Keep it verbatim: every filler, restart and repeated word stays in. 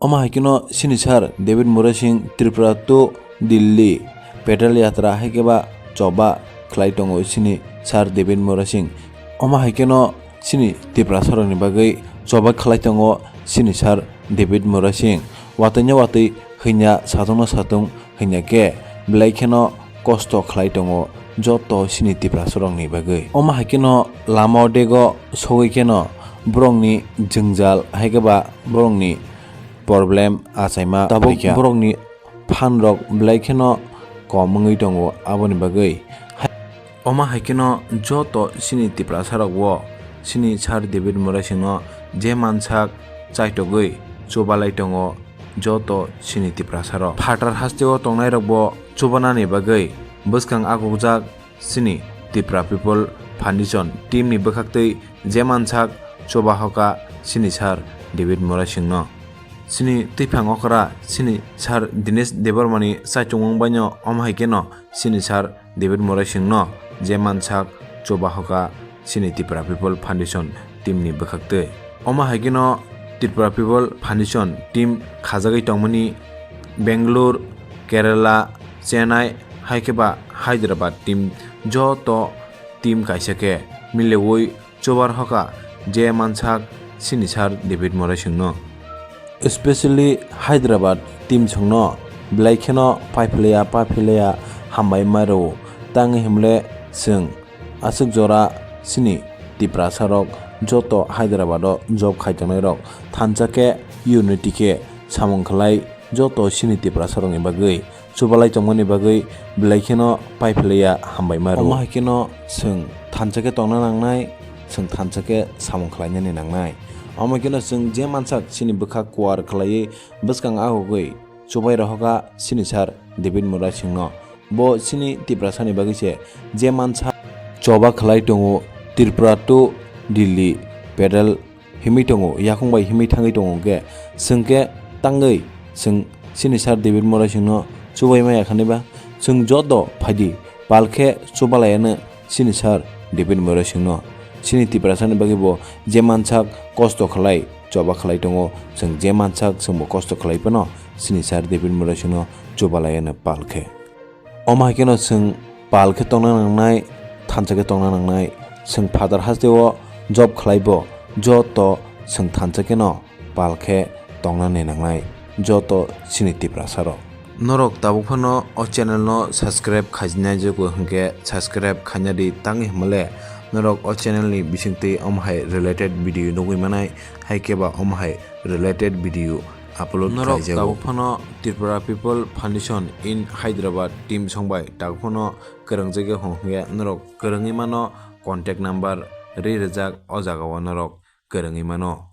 Omo hai kheno chini sir David Murasing Tripura to Delhi pedal yatra hai khe ba choba khlai tongo chini sir David Murasing. Omo hai kheno chini Tiprasarokni bagwi choba khlai tongo chini sir David Murasing. Watwi no watwi hwnya satung no satung hwnya khe belai kheno kosto khlai tongo joto chini Tiprasarokni bagwi. Omo hai kheno lama o dego sogwi kheno borokni jwngjal hai khe ba borokni problem achaima tabuk paikha. Borokni phan rok belai kheno kom wngwi tongo aboni bagwi. Omo hai kheno joto chini Tiprasa rok bo chini sir David Murasing no je mansak chaitogwi chubalai tongo joto chini Tiprasa rok. Phatar haste o tongnai rok bo chubanani bagwi bwskang akukjak chini Tipra People Foundation team ni bwkhaktwi je mansak chubahoka chini sir David Murasing no. Chini twiphang okra chini sir Dinesh Debbarma ni saichung wngbaino omo hai kheno chini sir David Murasing no je mansak chubahoka chini Tipra People Foundation team ni bwkhaktwi. Omo hai kheno Tripura People Foundation team khajagwi tongmani Bangalore, Kerala, Chennai hai khe ba Hyderabad team joto team kaisa khe miliwi chubar hoka je mansak chini sir David Murasing no. Especially Hyderabad team songno belai kheno paiphlaiya paiphlaiya hambai mairao tang himle chwng aswk jora chini Tiprasa rok joto Hyderabad o job khai tongnai rok thansa khe unity khe samung khlai joto chini Tiprasa rokni bagwi chubalai tongmani bagwi belai kheno paiphlaiya hambai mairao. Omo hai kheno chwng thansa khe tongna nangnai, chwng thansa khe samung khlainani nangnai. Omo kheno chwng je mansak chini bwkha kuar khlaiwi bwskang ahugwi chubai rohokha chini sir David Murasing no. Bo chini Tiprasa ni bagwi se je mansak choba khlai tongo Tripura to Delhi pedal himwi tongo, yakung bai himwi thangwi tongo hwnkhe, chwng khe tangwi chwng chini sir David Murasing no chubai maya khani ba, chwng joto phaidi pal khe chubalaiano chini sir David Murasing no. Chini Tiprasa ni bagwi bo je mansak kosto khlai, choba khlai tongo, chwng je mansak chwngbo kosto khlai phano chini sir David Murasing no chubalaiano pal khe. Omo hai kheno chwng pal khe tongna nangnai, thansa khe tongna nangnai. Chwng phatar haste o job khlai bo joto chwng thansa kheno pal khe tongnani nangnai joto chini Tiprasa rok. Norok tabuk phano o channel no subscribe khaijinai jogo hwnkhe subscribe khaina di, tangwi hwnmale norok o channel ni bisingtwi omo hai related video nugwi manai, hai khe ba omo hai related video upload khlaijago. Norok tabuk phano Tripura People Foundation in Hyderabad team songbai tabuk phano kwrwngjagwi hwnkhe norok kwrwngwi mano, contact number ri rijak o jaga o norok kwrwngwi mano.